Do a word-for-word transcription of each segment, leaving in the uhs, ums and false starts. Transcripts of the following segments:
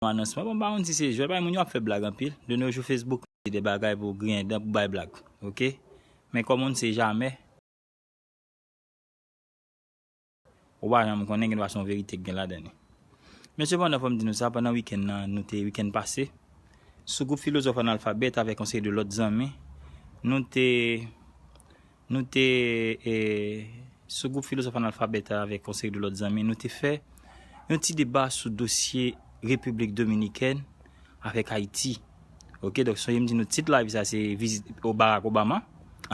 yon anonsman. Bon, pa konn si se jwèt, bay moun yo ap fè blag anpil. De nos jours, Facebook, se de bagay pou griyen dan, pou bay blag. Oke? Men kòm on ne sait jamais, ou pa janm konnen, gen dwa se yon verite ki gen ladan li. Men sepandan, fò m di nou sa, pandan wikenn nan, nou te, wikenn pase, sou gwoup Filozòf Analfabèt avèk yon seri de lòt zanmi, nou te, nou te, e, sou gwoup Filozòf Analfabèt avèk yon seri de lòt zanmi, nou te fè yon ti deba sou dosye Repiblik Dominikèn avèk Ayiti. Oke, donk, sonje m di nou tit live sa se vizit Barack Obama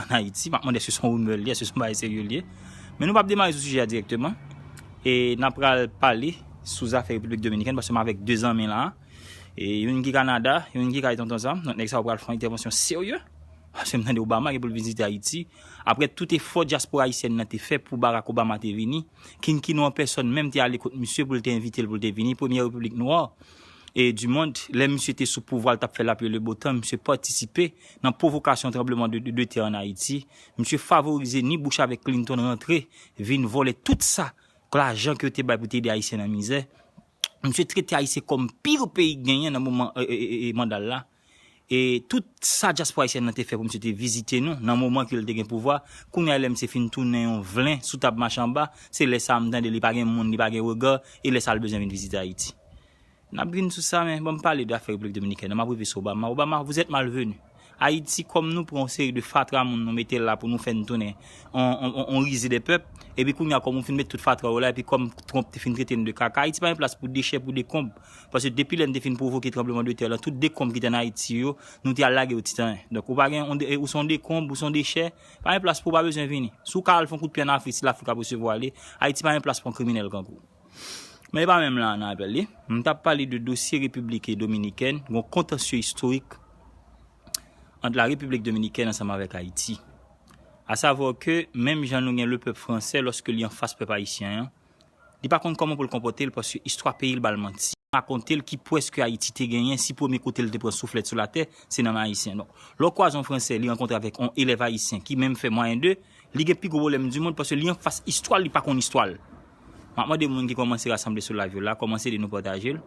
ann Ayiti. M ap mande èske se yon rimè li ye, èske se yon bagay serye li ye. Men nou p ap demare sou sijè a dirèkteman. E n ap pral pale sou zafè Repiblik Dominikèn, paske m avèk de zanmi la. E youn ki Kanada, youn ki kay tonton Sam. Donk, nèg sa yo pral fè yon entèvansyon serye. Paske m tande Obama gen pou l vizite Ayiti. Apre tout efò dyaspora ayisyèn nan te fè pou Barack Obama te vini, King Kino an pèsòn menm te ale kot misye pou l te envite l pou l te vini. Premyè repiblik nwa. E du monde, lè misye te sou pouvwa, l t ap fè lapli e le bo tan, misye patisipe nan pwovokasyon tranbleman de, de, de tè ann Ayiti. Misye favorize ni Bush avèk Clinton rantre, vin vòlè tout sa, lajan ke yo te bay pou te ede Ayisyen nan mizè. Misye trete Ayisyen kòm pi yo peyi genyen nan moman, e, e, e, e, manda l la. E tout sa dyaspora ayisyèn nan te fè pou misye te vizite nou nan moman ke l te gen pouvwa, kounye a lè misye fin tounen yon vlen sou tab mache anba, se lè sa a m tande li pa gen moun, li pa gen rega, e lè sa a l bezwen vin vizite Ayiti. N ap vin sou sa, men ban m pale de afè Repiblik Dominikèn nan, m ap rive sou Obama. Obama, vous êtes malvenu. Ayiti, kòm nou pran yon seri de fatra moun nou mete la pou nou fè n tounen on, on, on, on rize de pèp, epi kounye a kòm ou fin met tout fatra yo la, epi kòm Trump te fin trete n de kaka, Ayiti pa gen plas pou dechè, pou dekonb. Paske depi lè n te fin pwovoke tranbleman de tè lan, tout dekonb ki te ann Ayiti yo, nou te al lage yo Titan. Donk, ou pa gen, ou se yon dekonb, ou se yon dechè, pa gen plas pou ou, pa bezwen vini. Si w ka al fè yon kout pye ann Afrik, se Lafrik k ap resevwa li. Ayiti pa gen plas pou yon kriminèl kankou w. Men e pa menm la a n apèl li. M t ap pale de dosye Repiblik Dominikèn, yon kontansye istorik ant la Repiblik Dominikèn ansanm avèk Ayiti. A savwa ke, menm jan nou gen le pèp fransè, lòske li anfas pèp ayisyen an, li pa konn kòman pou l konpòte l, paske istwa peyi l ba l manti. Rakonte l ki pwès ke Ayiti te genyen, si premye kote l te pran souflèt sou latè, se nan men Ayisyen. Donk, lè w kwaze yon Fransè, li rankontre avèk yon elèv ayisyen ki menm fè mwayen de, li gen pi gwo pwoblèm di mond, paske li anfas istwa l, li pa konn istwa l. M ap mande moun ki kòmanse rasanble sou live yo la, kòmanse ede nou pataje l.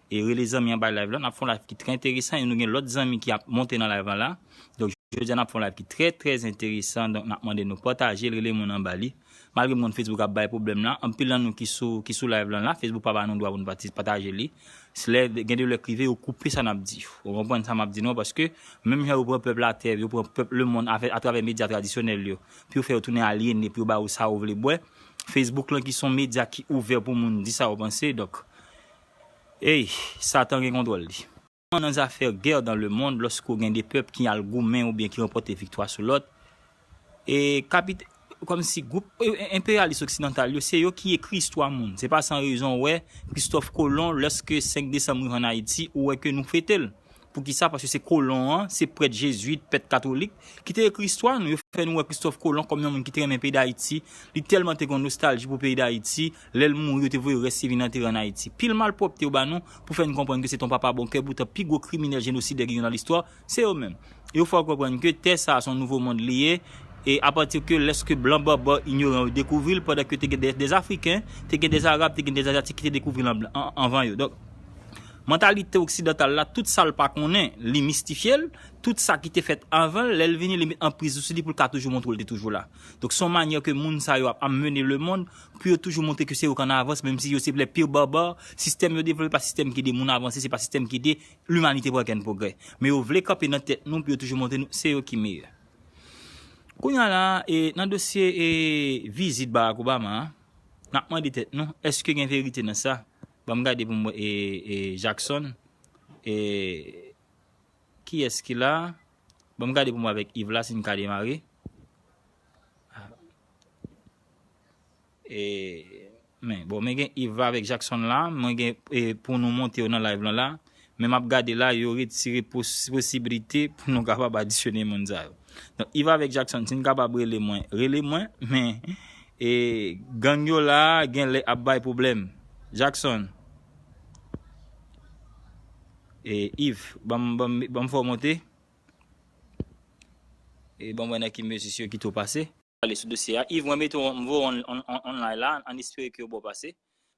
E rele zanmi anba live la, n ap fè yon live ki trè enteresan, e nou gen lòt zanmi ki ap monte nan live lan la. Donk, jodi a, n ap fè yon live ki trè, trè enteresan, donk n ap mande nou pataje l, rele moun anba li. Malgre m konn Facebook ap bay pwoblèm la, anpil nan nou ki sou, ki sou live lan la, Facebook pa ba nou dwa pou nou pati-, pataje li. Si lè, gen de lè k rive, yo koupe sa n ap di. Ou konprann sa m ap di nou an, paske menm jan yo pran pèp latè, yo pran pèp lemonn avè, atravè medya tradisyonèl yo, pou yo fè yo tounen alyene, pou yo ba ou sa ou vle bwè. Facebook lan ki se yon medya ki ouvè pou moun di sa yo panse, donk, ey, Satan gen kontwòl li. Nan zafè guerre dans le monde, lòske w gen de pèp ki al goumen oubyen ki ranpòte viktwa sou lòt, e kapit-, kòmsi gwoup, e, e, enperyalis oksidantal yo, se yo ki ekri istwa moun. Se pa san rezon w wè Kristòf Kolon, lòske senk desanm rive ann Ayiti, ou wè ke nou fete l. Poukisa? Paske se kolon an, se prèt jezwit, prèt katolik, ki te ekri istwa nou. Yo fè nou wè Kristòf Kolon kòm yon moun ki te renmen peyi Dayiti. Li tèlman te gen yon nostalji pou peyi Dayiti, lè l mouri, yo te voye rès li vin antere ann Ayiti. Pil malpwòpte yo ba nou pou fè n konprann ke se t on papa bon kè, poutan pi gwo kriminèl jenosidè ki gen nan listwa, se yo menm. Yo fè w konprann ke tè sa a se yon nouvo mond li ye, e apati ke lèske blan baba inyoran yo dekouvri l, pandan ke te gen de, de Afriken, te gen de Arab, te gen de Azyatik ki te dekouvri l an, an, anvan yo. Donk, mantalite oksidantal la, tout sa l pa konnen, li mistifye l, tout sa ki te fèt avan l, lè l vini, li met anpriz sou li pou l ka toujou montre w l te toujou la. Donk, se yon manyè ke moun sa yo ap, ap mennen lemonn, pou yo toujou montre ke se yo k an avans, menm si yo se lè pi baba, sistèm yo devlope pa sistèm ki ede moun avanse, se pa sistèm ki ede limanite pran kenn pwogrè. Men yo vle kanpe nan tèt nou pou yo toujou montre nou se yo ki meyè. Kounye a la, e, nan dosye, e, vizit Barack Obama a, n ap mande tèt nou, èske gen verite nan sa? Ban m gade pou m wè, e, e, Jackson, e, kiyès ki la? Ban m gade pou m wè avèk Yves la, si n ka demare. E, men, bon, men gen Yves avèk Jackson la, mwen gen, e, pou nou monte yo nan live lan la. Men m ap gade la, yo retire pos-, posiblite pou nou kapab adisyone moun sa yo. Donk, Yves avèk Jackson, si n kapab rele mwen, rele mwen, men, e, gang yo la, gen lè ap bay pwoblèm. Jackson. E, Yves, ban m, ban m, ban m fè w monte. E, ban m wè nan ki mezi yo kite w pase. Ale sou dosye a. Yves, mwen mete w, m voye w on, on, on, online la, ann espere ke yo ba w pase.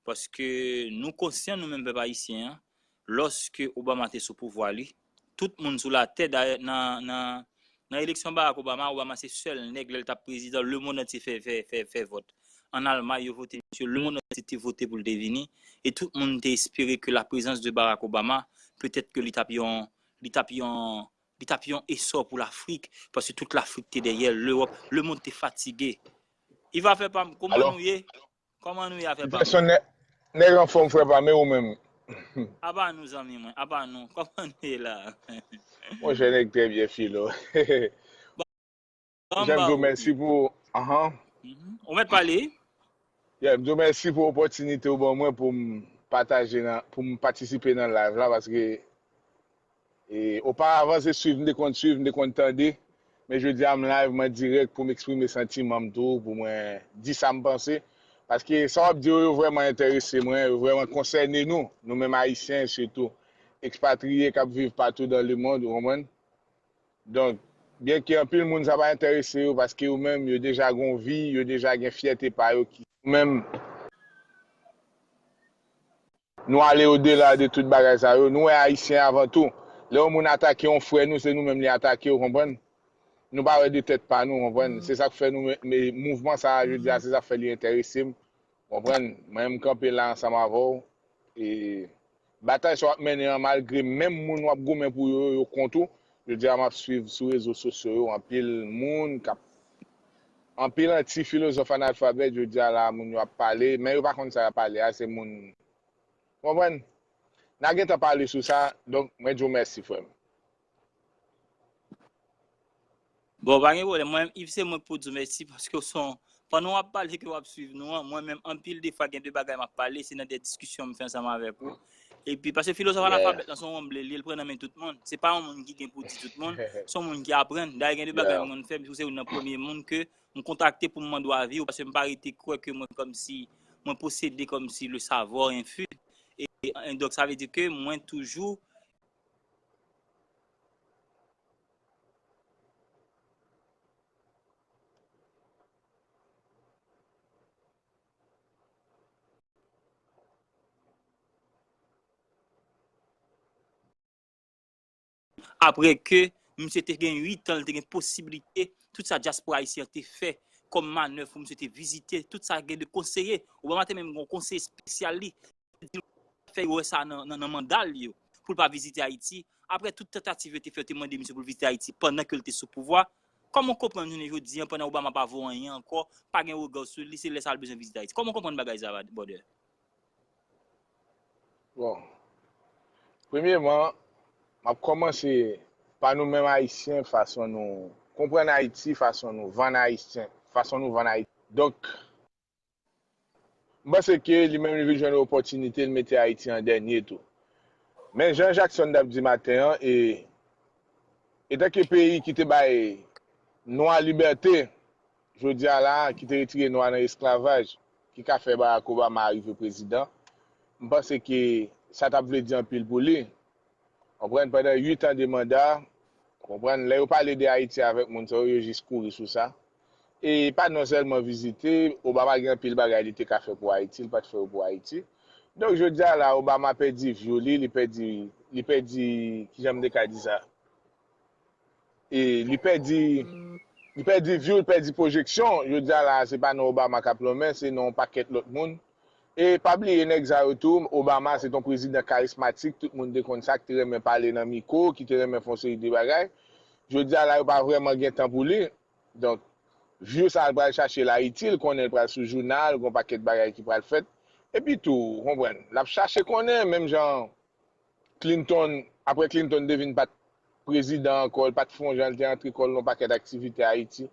Paske nou konsyan, nou menm pèp ayisyen an, lòske Obama te sou pouvwa li, tout moun sou latè, dayè, nan, nan, nan eleksyon Barack Obama, Obama se sèl nèg, lè l t ap prezidan, lemonn antye fè, fè, fè, fè vòt. Ann Almay, yo vote misye, lemonn antye te vote pou l te vini, e tout moun te espere ke la présence de Barack Obama, petèt ke li t ap yon, li t ap yon, li t ap yon esò pou Lafrik, paske tout Lafrik te dèyè l, Lewòp, lemonn te fatige. Iva, frè pa m, kòman nou ye? Kòman nou ye, frè pa m? Nèg anfòm, frè pa m, e ou menm? Apa nou, zanmi mwen, apa nou, kòman nou ye la? Monchè, nèg trè byen, Filo. Bon, jan m di w, mèsi pou, ahan. Ou mèt pale? Yeah, m di w mèsi pou opòtinite ou ban mwen pou m pataje nan, pou m patisipe nan live la, paske e, oparavan, se swiv m te konn swiv, m te konn tande. Men jodi a, m live, mwen dirèk pou m eksprime santiman m tou, pou mwen di sa m panse. Paske sa w ap di yo, yo vrèman enterese mwen, yo vrèman konsène nou, nou menm Ayisyen sitou, ekspatriye k ap viv patou dan lemonn, ou konprann? Donk, byenke anpil moun sa pa enterese yo, paske yo menm, yo deja gon vi, yo deja gen fyète pa yo ki, yo menm, nou ale odela de tout bagay sa yo. Nou wè Ayisyen avan tou. Lè yon moun atake yon frè nou, se nou menm li atake, ou konprann? Nou pa wè de tèt pa nou, ou konprann? Se sa k fè nou, men, men mouvman sa a, jodi a, se sa k fè li enterese m, ou konprann? Mwen, m kanpe la ansanm avè w. E batay sa w ap mennen an, malgre menm moun w ap goumen pou yo, yo kont ou. Jodi a, m ap swiv sou rezo sosyo yo, anpil moun k ap, anpil anti-filozòf analfabèt, jodi a la, moun yo ap pale, men yo pa konn sa y ap pale a, se moun Konprann? N a gentan pale sou sa, donk, mwen di w mèsi, frè m. Bon, pa gen pwoblèm. Mwen, Yves, se mwen k pou di w mèsi, paske w se yon, pandan w ap pale ke w ap swiv nou an, mwen menm, anpil de fwa, gen de bagay m ap pale, se nan de diskisyon m fè ansanm avèk ou. Epi, paske filozòf analfabèt lan, se yon wonm li ye, li pran nan men tout moun. Se pa yon moun ki gen pou di tout moun, se yon moun ki aprann. Dayè, gen de bagay m konn fè, m se youn nan premye moun ke m kontakte pou m mande w avi w, paske m pa rete kwè ke mwen kòmsi, mwen posede kòmsi le savoir infus. E, e, donk, sa vle di ke mwen toujou Apre ke misye te gen uit an, li te gen posiblite, tout sa dyaspora ayisyen an te fè kòm manèv pou misye te vizite, tout sa gen de konseye. Obama te menm gen yon konseye espesyal li, te di l fè yo wè sa nan, nan, nan manda l yo, pou l pa vizite Ayiti. Apre tout tantativ yo te fè, yo te mande misye pou l vizite Ayiti pandan ke l te sou pouvwa. Kòman w konprann jounen jodi an, pandan Obama pa vo anyen ankò, pa gen rega sou li, se lè sa l bezwen vizite Ayiti? Kòman w konprann bagay sa, brother? Bon. Premyeman, m ap kòmanse pa nou menm Ayisyen, fason nou konprann Ayiti, fason nou vann Ayisyen, fason nou vann Ayiti. Donk, m panse ke li menm li vin jwenn opòtinite, li mete Ayiti an dènye tou. Men jan Jackson t ap di maten an, e, etanke peyi ki te bay nwa libète, jodi a la, ki te retire nwa nan esklavaj, ki ka fè Barack Obama rive prezidan, m panse ke sa t ap vle di anpil pou li. Konprann, pandan uit an de manda, konprann, lè yo pale de Ayiti avèk moun sa yo, yo jis kouri sou sa. E pa non sèlman vizite, Obama gen anpil bagay li te ka fè pou Ayiti, li pa t fè yo pou Ayiti. Donk, jodi a la, Obama pèdi view li, li pèdi, li pèdi, kijan m te ka di sa? E li pèdi, li pèdi view, li pèdi pwojeksyon. Jodi a la, se pa non Obama k ap lonmen, se non yon pakèt lòt moun. E pa bliye nèg sa yo tou, Obama se t on prezidan karismatik, tout moun te konn sa, ki te renmen pale nan mikwo, ki te renmen fè yon seri de bagay. Jodi a la, yo pa vrèman gen tan pou li. Donk, view sa l pral chache la itil, konnen l pral sou jounal, gon pakèt bagay ki pral fèt. Epi tou, ou konprann, l ap chache konnen, menm jan Clinton, apre Clinton te vin pa t prezidan ankò, l pa t fè yon jan, l te antre kò l nan yon pakèt aktivite Ayiti.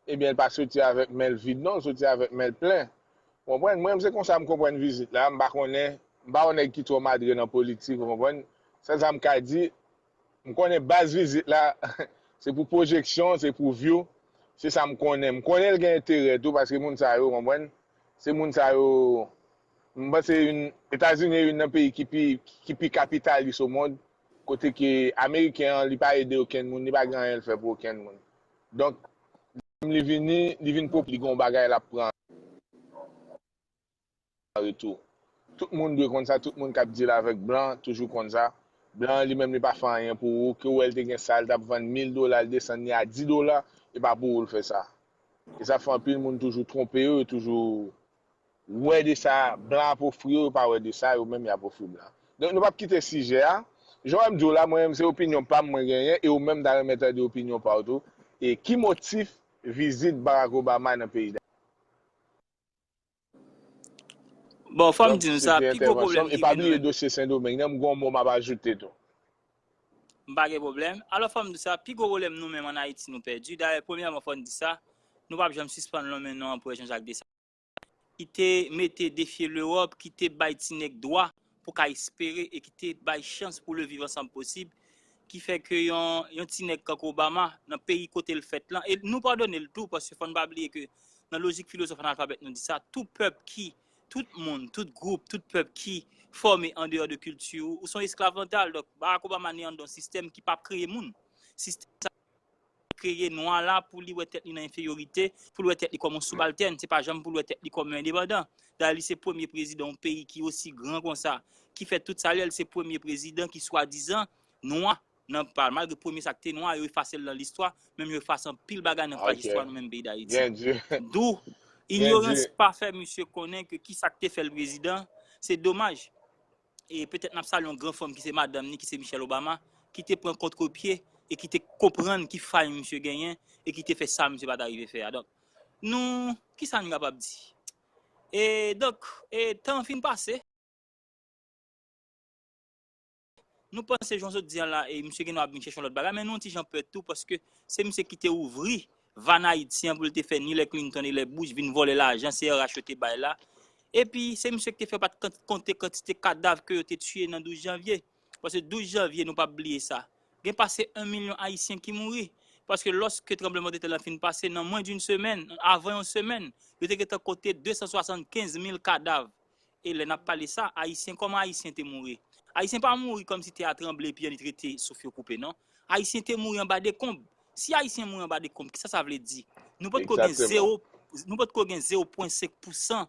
Ebyen, l pa soti avèk men l vid, non, l soti avèk men l plen. Ou konprann? Mwen, se konsa m konprann vizit la. M pa konnen, m pa yon nèg ki twò madre nan politik, ou konprann? Sèl sa m ka di, m konnen baz vizit la, se pou pwojeksyon, se pou view. Se sa m konnen. M konnen l gen enterè tou, paske moun sa yo, ou konprann? Se moun sa yo, m panse youn, Etazini youn nan peyi ki pi, ki pi kapitalis o mond, kote ke Ameriken an, li pa ede okenn moun, li pa gen anyen l fè pou okenn moun. Donk, li vini, li vin pwop-, li gen yon bagay l ap pran an retou. Tout moun dwe konn sa, tout moun k ap deal avèk blan toujou konn sa. Blan an li menm li pa fè anyen pou ou, ke w wè l te gen sa, l t ap vann mil dola, l desann li a dis dola, e pa pou ou l fè sa. E sa fè anpil moun toujou twonpe yo, yo toujou wè de sa blan ap ofri yo, yo pa wè de sa yo menm y ap ofri blan. Donk nou p ap kite sijè a. Jan w wè m di w la, mwen menm se opinyon pa m mwen genyen, e ou menm ta renmen tande opinyon pa w tou. E ki motif vizit Barack Obama nan peyi Dayiti? Bon, fò m di nou sa, pi gwo pwoblèm ki gen nan. E pa bliye dosye Sendomeng nan, m gen yon mo m ap ajoute tou. M pa gen pwoblèm. Alò, fò m di sa, pi gwo pwoblèm nou menm ann Ayiti, nou pèdi. Dayè, premyèman, fò n di sa, nou p ap janm sispann lonmen non Anperè Jean Jacques Dessalines, ki te mete defye Lewòp, ki te bay ti nèg dwa pou ka espere e ki te bay chans pou le viv ansanm posib, ki fè ke yon, yon ti nèg kankou Obama, nan peyi kote l fèt lan, e nou padone l tou, paske fò n pa bliye ke nan lojik filozòf analfabèt nou di sa, tout pèp ki, tout moun, tout gwoup, tout pèp ki fòme andeyò de kilti ou, ou se yon esklav mantal. Donk, Barack Obama ne anndan yon sistèm ki p ap kreye moun. Sistèm sa kreye nwa la pou li wè tèt li nan enferyorite, pou li wè tèt li kòm yon sibaltèn, se pa janm pou li wè tèt li kòm yon endepandan. Dayè, li se premye prezidan yon peyi ki osi gran konsa, ki fè tout sa l ye, li se premye prezidan ki swadizan nwa nan pa l. Malgre premye sa k te nwa, yo efase l nan listwa, menm yo efase anpil bagay nan paj istwa nou menm peyi Dayiti. Dou, inyorans pa fè misye konnen ke kisa k te fè l prezidan, se domaj. E petèt n ap salye yon gran fanm ki se madanm ni, ki se Michelle Obama, ki te pran kontrepye e ki te konprann ki fay misye genyen e ki te fè sa misye pa ta rive fè a. Donk, nou, kisa n kapab di? E donk, e tan an fin pase. Nou panse jan w sot di an la, e misye gen dwa ap vin chèche yon lòt bagay, men nou yon ti jan pè tou, paske se misye ki te ouvri vàn Ayiti an pou l te fè ni lè Clinton e lè Bush vin vòlè lajan, se R H yo te bay la. Epi, se misye ki te fè yo pa t kan- konte kantite kadav ke yo te tiye nan douz janvye. Paske douz janvye, nou p ap bliye sa. Gen pase yon milyon Ayisyen ki mouri. Paske lòske tranblemanntè lan fin pase, nan mwens d'une semaine, avan yon semèn, yo te gentan konte de san swasannkenz mil kadav. E lè n ap pale sa, Ayisyen, kòman Ayisyen te mouri? Ayisyen pa mouri kòmsi tè a tranble epi annik rete souf yo koupe, non. Ayisyen te mouri anba dekonb. Si Ayisyen mouri anba dekonb, kisa sa vle di? Nou potko gen zewo, nou potko gen zewo pwen senk pousan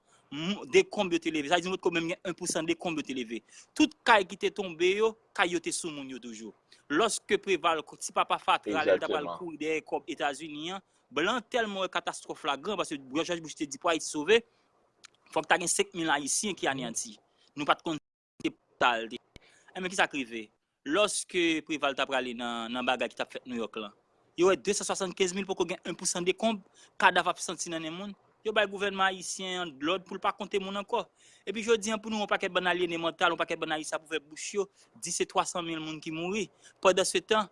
dekonb yo te leve. Sa vle di nou potko menm gen en pousan dekonb yo te leve. Tout kay ki te tonbe yo, kay yo te sou moun yo toujou. Lòske Preval, ti papa fatra, lè l ta pral kouri dèyè kòb Etazini an, blan tèlman wè katastwòf la gran, paske George Bush te di pou Ayiti sove, fòk ta gen senk mil Ayisyen ki aneyanti. Nou pa t konn se pou sa l te. Enben, kisa k rive? Lòske Preval ta prale nan, nan bagay ki t ap fèt Nouyòk lan, yo wè de san swasannkenz mil poko gen en pousan dekonb, kadav ap santi nan nen moun. Yo bay gouvènman ayisyen an lòd pou l pa konte moun ankò. Epi jodi an, pou nou, yon pakèt bann alyene mantal, yon pakèt bann Ayisyen ap ouvè bouch yo, di se twa san mil moun ki mouri. Pandansetan,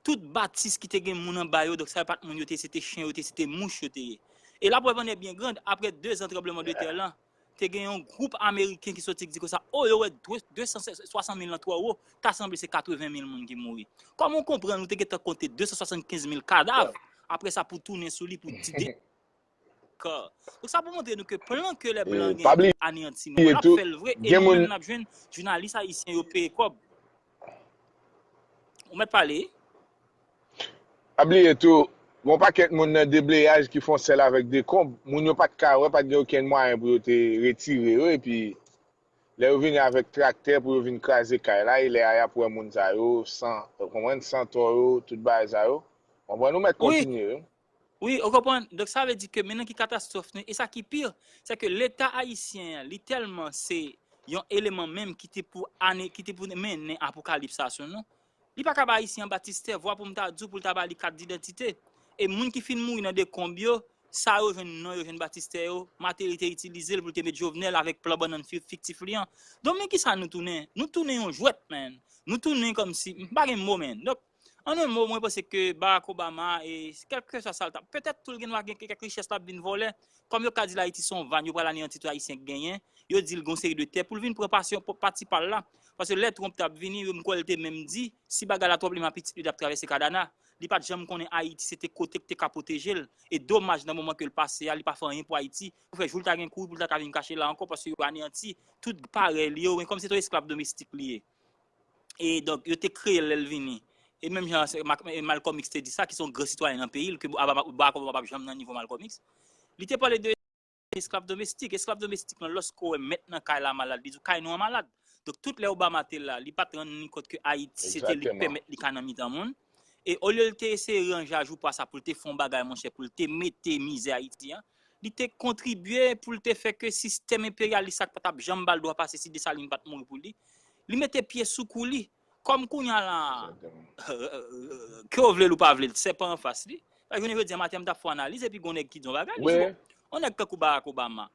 tout batis ki te gen moun anba yo, donk sa yo pa t moun yo te ye, se te chen yo te ye, se te mouch yo te ye. E la preuve en est bien grande, apre de zan tranblemanntè lan, te gen yon gwoup ameriken ki soti ki di konsa, o, yo wè de san swasant mil lan twò wo, ta sanble se katreven mil moun ki mouri. Kòman w konprann ou te gentan konte de san swasannkenz mil kadav, apre sa pou tounen sou li pou di de ka. Donk sa pou montre nou ke plan ke lè blan gen pou aneyanti nou, l ap fè l vre, e nou menm n ap jwenn jounalis ayisyen yo peye kòb. Ou mèt pale. Pa bliye tou, gen yon pakèt moun nan debleyaj ki fè yon sèl avèk dekonb. Moun yo pa t ka wè, pa t gen okenn mwayen pou yo te retire yo. Epi, lè yo vini avèk traktè pou yo vin kraze kay la, e lè a y ap wè moun sa yo, san, ou konprann, san tò yo, tout bagay sa yo. Ou konprann, ou mèt kontinye, wi. Wi, ou konprann? Donk, sa vle di ke men nan ki katastwòf nou ye. E sa ki pi, se ke Leta ayisyen an, li tèlman se yon eleman menm ki te pou ane, ki te pou mennen apokalips la sou nou. Li pa ka ba Ayisyen an batistè vwa pou m ta di w pou l ta ba li kat didantite. E moun ki fin mouri nan dekonb yo, sa yo jwenn non yo, jwenn batistè yo, Martelly te itilize l pou l te met Jovenel avèk plan bannann fi- fiktif li an. Donk, men kisa nou tounen? Nou tounen yon jwèt, man. Nou tounen kòmsi, m pa gen mo, man. Donk, an yon mo, mwen panse ke Barack Obama, e kèlkeswa sa l t ap, petèt tou l gen dwa gen kèk richès l ap vin vòlè. Kòm yo ka di l Ayiti se yon vàn, yo pral aneyanti tout Ayisyen k genyen. Yo di l gen yon seri de tè pou l vin pran pasyon, pati pa l la. Paske lè Trump t ap vini, m kwè l te menm di, si bagay la twòp, li menm pitit li t ap travèse Kadana. Li pa t janm konnen Ayiti se te kote k te ka pwoteje l. E domaj nan moman ke l pase a, li pa fè anyen pou Ayiti. Pou fè jou l ta gen kouri pou l ta ka vin kache la ankò, paske yo aneyanti tout parèy li yo, men kòm se te yon esklav domestik li ye. E donk, yo te kreye l lè l vini. E menm jan Malcolm X te di sa, ki se yon gran sitwayen nan peyi l, ke Barack Obama p ap janm nan nivo Malcolm X. Li te pale de esklav domestik. Esklav domestik lan, lòske w wè mèt nan kay la malad, li di w kay nou an malad. Donk, tout lè Obama te la, li pa t rann li kont ke Ayiti, se te li k pèmèt li ka nan mitan moun. E olye l te eseye ranje ajou pa sa pou l te fè yon bagay, monchè, pou l te mete mizè Ayiti an, li te kontribye pou l te fè ke sistèm enperyalis la pa t ap janm ba l dwa pase si Desalin pa t mouri pou li. Li mete pye sou kou li. Kòm kounye a la, ke w vle l ou pa vle l, sèpan anfas li. Paske jounen jodi a maten, m t ap fè yon analiz, epi gon nèg ki di yon bagay, li di, bon, yon nèg tankou Barack Obama,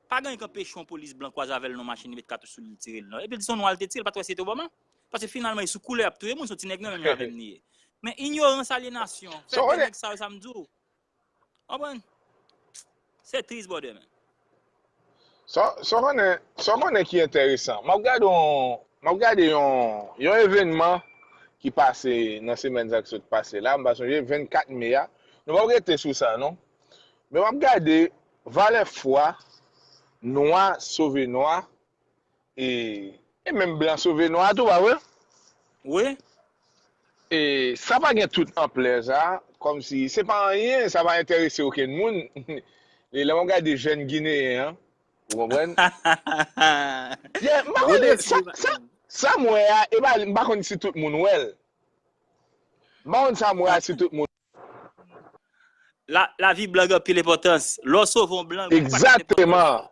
pa gen anyen k anpeche yon polis blan kwaze avè l nan machin, li met katouch sou li, li tire l, non. Epi l di se yon nwa l te tire, l pa t wè si se te Obama. Paske finalman, e sou koulè y ap touye moun, se yon ti nèg nan menm yo avè m li ye. Men inyorans alyenasyon fè ke nèg sa yo, sa m di w. Konprann? Se tris, brother, man. Sa w konnen, sa w konnen ki enteresan. M ap gade yon, m ap gade yon, yon evènman ki pase nan semèn sa k sot pase la. M pa sonje vennkat me a. Nou p ap rete sou sa, non. Men m ap gade valè fwa nwa sove nwa e, e menm blan sove nwa tou, pa vre? Wi. E sa pa gen tout anplè sa, kòmsi se pa anyen, sa pa enterese okenn moun. E lè mwen gade jèn gineyen an, ou konprann? Yeah, m pa konnen, sa, sa, sa m wè a, e pa, m pa konn si tout moun wè l. M pa konn sa m wè a, si tout moun. La, lavi blan gen anpil enpòtans. Lè w sove yon blan, gen yon pakèt enpòtans.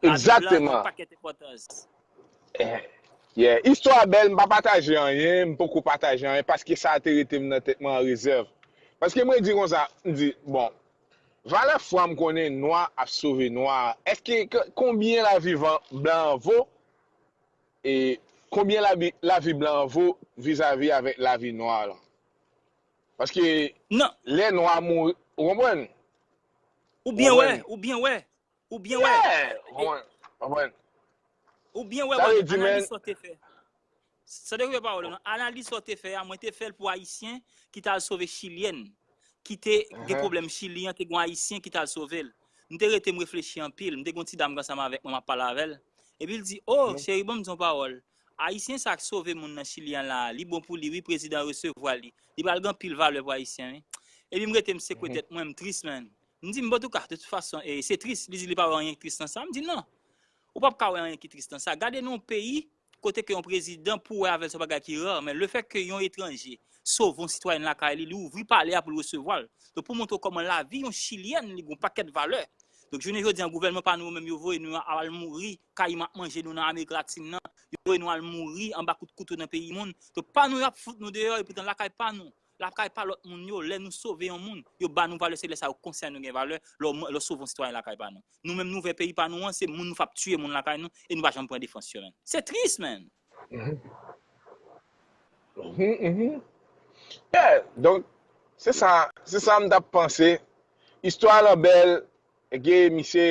Egzakteman. Lavi blan gen yon pakèt enpòtans. Yeah. Istwa a bèl, m pa pataje anyen, m poko pataje anyen, paske sa a te rete m nan tèt mwen an rezèv. Paske mwen di konsa, m di, bon, valè fwa m konnen nwa ap sove nwa, èske, konbyen lavi blan an vo? E konbyen lavi, lavi blan an vo vizavi avèk lavi nwa lan? Paske lè nwa mouri, ou konprann? Ou byen wè, ou byen wè, ou byen wè. Yeah, ou konprann, konprann. Ou byen wè, brother, analiz sa w te fè. San dekoupe pawòl ou, non. Analiz sa w te fè a, mwen te fè l pou Ayisyen ki t al sove Chilyèn, ki te gen pwoblèm Chili an, te gen yon Ayisyen ki t al sove l. M te rete, m reflechi anpil. M te gen yon ti dam ki ansanm avèk mwen, m ap pale avè l. Epi l di, o, cheri, ban m di w yon pawòl. Ayisyen sa k sove moun nan Chili an la, li bon pou li, wi, prezidan an resevwa li. Li pral gen anpil valè pou Ayisyen, wi. Epi m rete, m sekwe tèt mwen, m tris, man. M di, m, bon, antouka, de tout fason, e, se tris. Li di li pa wè anyen ki tris nan sa. M di, non. Ou p ap ka wè anyen ki tris nan sa. Gade nan yon peyi kote ke yon prezidan pou wè avè l se yon bagay ki ra, men lefètke yon etranje sove yon sitwayèn lakay li, li ouvri palè a pou l resevwa l. Donk, pou montre w kòman lavi yon Chilyèn, li gen yon pakèt valè. Donk, jounen jodi a, gouvènman pa nou yo menm, yo voye nou al mouri, Kayiman ap manje nou nan Amerik Latin nan, yo voye nou al mouri anba kout kouto nan peyi moun. Donk, pa nou y ap fout nou deyò, epoutan lakay pa nou. Lakay pa lòt moun yo, lè nou sove yon moun, yo ba nou valè, se lè sa yo konsyan nou gen valè, lè w sove yon sitwayen lakay pa nou. Nou menm nou ouvè peyi pa nou an, se moun nou f ap tiye moun lakay nou, e nou pa janm pran defans yo, man. Se tris, man. Mhm, mhm. Yeah, donk, se sa, se sa m t ap panse. Istwa lan bèl, e ke misye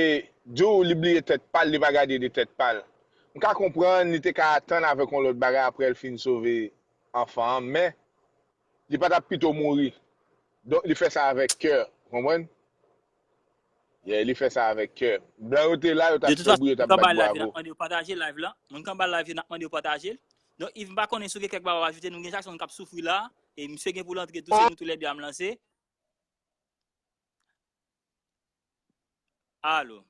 di w li bliye tèt pa l, li pa gade de tèt pa l. M ka konprann, li te ka atann avèk yon lòt bagay apre l fin sove anfan an, men li pa t ap pito mouri. Donk, li fè sa avèk kè, ou konprann? Yeah, li fè sa avèk kè. Blan yo te la, yo t ap fè bri, yo t ap bat bravo. Moun k anba live la, n ap mande yo pataje l. Donk, Yves, m pa konnen si w gen kèk bagay w ajoute, nou gen Jackson k ap soufri la, e misye gen pou l antre tou, se nou toulède a m lanse. Alo.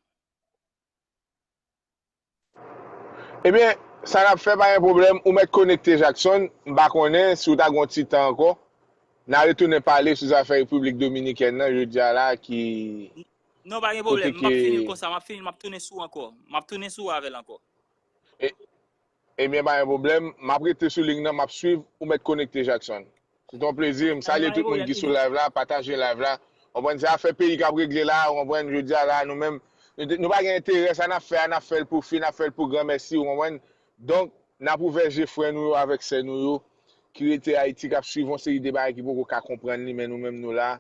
Ebyen, sa n ap fè pa gen pwoblèm, ou mèt konekte Jackson, m pa konnen si w ta gen yon ti tan ankò, n a retounen pale sou zafè Repiblik Dominikèn nan jodi a la ki... Non, pa gen pwoblèm, m ap fini l konsa, m ap fini l, m ap tounen sou w ankò, m ap tounen sou w avè l ankò. Ebyen, pa gen pwoblèm. M ap rete sou liy nan, m ap swiv. Ou mèt konekte, Jackson. Se te yon plezi. M salye tout moun ki sou live la. Pataje live la. Ou konprann, se afè peyi k ap regle la. Ou konprann, jodi a la, nou menm, nou pa gen enterè. Sa n ap fè a, n ap fè l pou fi, n ap fè l pou granmèsi. Ou konprann? Donk, n ap ouvè je frè nou yo avèk sè nou yo ki rete Ayiti, k ap swiv yon seri de bagay ki poko ka konprann li, men nou menm, nou la.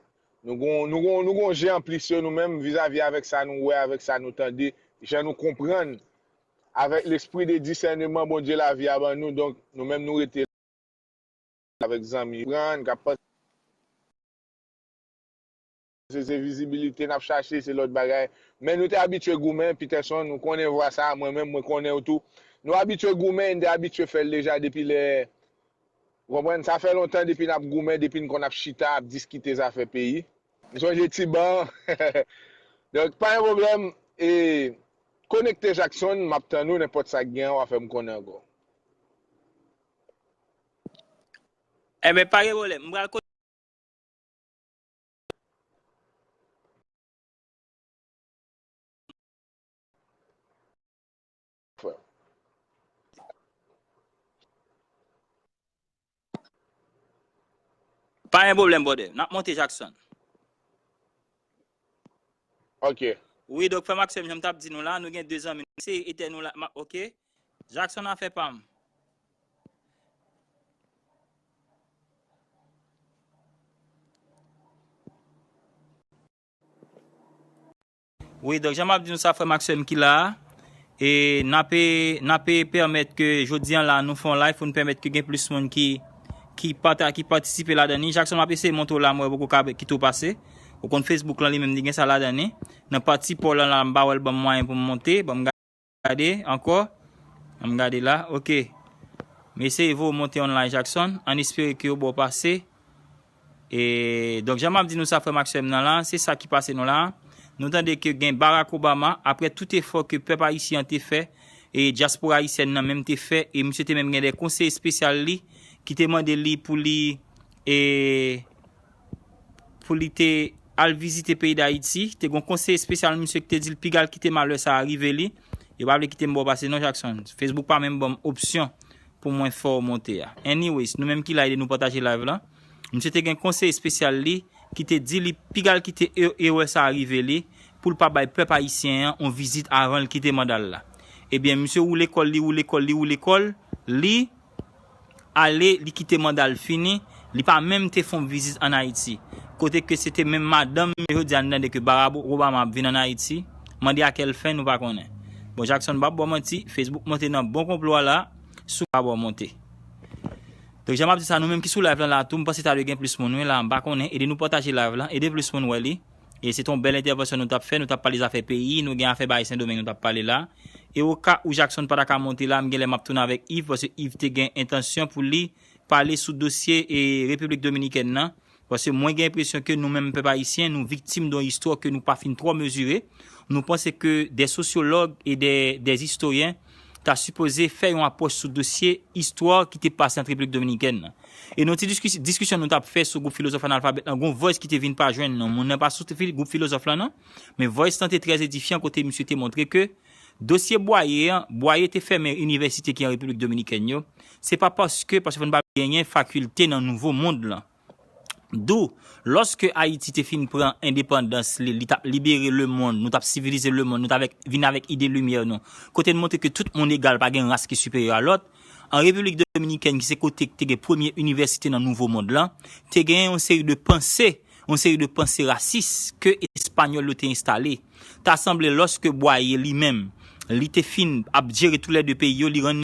Nou gon, nou gon, nou gon je anplis yo, nou menm, vizavi avèk sa nou wè, avèk sa nou tande, jan nou konprann. Avèk lespri de disèneman Bondye lavi a ban nou, donk, nou menm nou rete la avèk zanmi pran, k ap panse se vizibilite n ap chache, se lòt bagay. Men nou te abitye goumen, Peterson, ou konnen vwa sa, mwen menm, mwen konnen w tou. Nou abitye goumen, n te abitye fè l deja depi lè, ou konprann, sa fè lontan depi n ap goumen, depi n konn ap chita, ap diskite zafè peyi. M sonje ti ban. Donk, pa gen pwoblèm. e, konekte Jackson, m ap tann ou, nenpòt sa k gen an, w a fè m konnen ankò. Enben, pa gen pwoblèm. M pral Pa gen pwoblèm, brother. N ap monte Jackson. Ok. Wi, donk, frè Maxime, jan m t ap di nou la, nou gen de zanmi. Se etèn nou la, ok? Jackson afè pa m. Wi, donk, jan m ap di nou sa, frè Maxwell ki la a, e n ape, n ape pèmèt ke jodi a la, nou fè yon live pou n pèmèt ke gen plis moun ki, ki pata, ki patisipe ladan li. Jackson, m ap eseye montre w la, m wè poko ka kite w pase. Ou konn Facebook lan li menm, li gen sa ladan li. Nan pati pa w lan la, m pa wè l ban m mwayen pou m monte. Ban m gade ankò. Ban m gade la. Ok. M eseye voye w monte online, Jackson. Ann espere ke yo ba w pase. E, donk, jan m ap di nou sa, frè Maxwell nan la, se sa ki pase nou la. Nou tande ke gen Barack Obama, apre tout efò ke pèp ayisyen an te fè, e dyaspora ayisyèn nan menm te fè, e misye te menm gen de konseye espesyal li, ki te mande li pou li, e, pou li te al vizite peyi Dayiti. Te gen yon konseye espesyal misye ki te di l piga l kite malè sa a rive li. Yo pa vle kite m ba w pase non, Jackson. Facebook pa menm ban m opsyon pou mwen fè w monte a. Anyways, nou menm ki la, ede nou pataje live la. Misye te gen konseye espesyal li ki te di li piga l kite e-, erè sa a rive li pou l pa bay pèp ayisyen an yon vizit avan l kite manda l la. Ebyen, misye woule kò l, li woule kò l, li woule kò l, li ale, li kite manda l fini, li pa menm te fè yon vizit ann Ayiti. Kote ke se te menm madanm, jodi a n tande ke Barack Obama ap vin ann Ayiti, mande a kèl fen, nou pa konnen. Bon, Jackson, m p ap ba w manti, Facebook monte nan bon konplo a la, sou pa ba w monte. Donk, jan m ap di sa, nou menm ki sou live lan la tou, m panse ta dwe gen plis moun, wi, la, m pa konnen, ede nou pataje live lan, ede plis moun wè li. E se te yon bèl entèvansyon nou t ap fè, nou t ap pale zafè peyi, nou gen afè bay Sendomeng nou t ap pale la. E o ka ou Jackson pa ta ka monte la, m genlè m ap tounen avèk Yves, paske Yves te gen entansyon pou li pale sou dosye e Repiblik Dominikèn nan. Paske mwen gen enpresyon ke nou menm pèp ayisyen, nou viktim de yon istwa ke nou pa fin twò mezire. Nou panse ke de sosyològ e de, de istoryen ta sipoze fè yon apwòch sou dosye istwa ki te pase ant Repiblik Dominikèn nan. E nan ti diskis-, diskisyon nou t ap fè sou gwoup filozòf analfabèt lan, gon voice ki te vin pa jwenn non. Moun nan pa sou fi-, gwoup filozòf lan non. Men voice lan te trè edifyan kote misye te montre ke dosye Bwaye an, Bwaye te fèmen inivèsite ki an Repiblik Dominikèn yo. Se pa paske, paske fò n pa genyen fakilte nan nouvo mond lan. Dou, lòske Ayiti te fin pran endepandans li, li t ap libere lemonn, nou t ap sivilize lemonn, nou t avèk, vin avèk ide limyè nou. Kote n montre ke tout moun egal, pa gen ras ki siperyè a lòt. An Repiblik Dominikèn, ki se kote ki te gen premye inivèsite nan nouvo mond lan, te gen yon seri de panse, yon seri de panse rasis ke Espanyòl yo te enstale. Ta sanble lòske Bwaye li menm, li te fin ap jere toulède peyi yo, li rann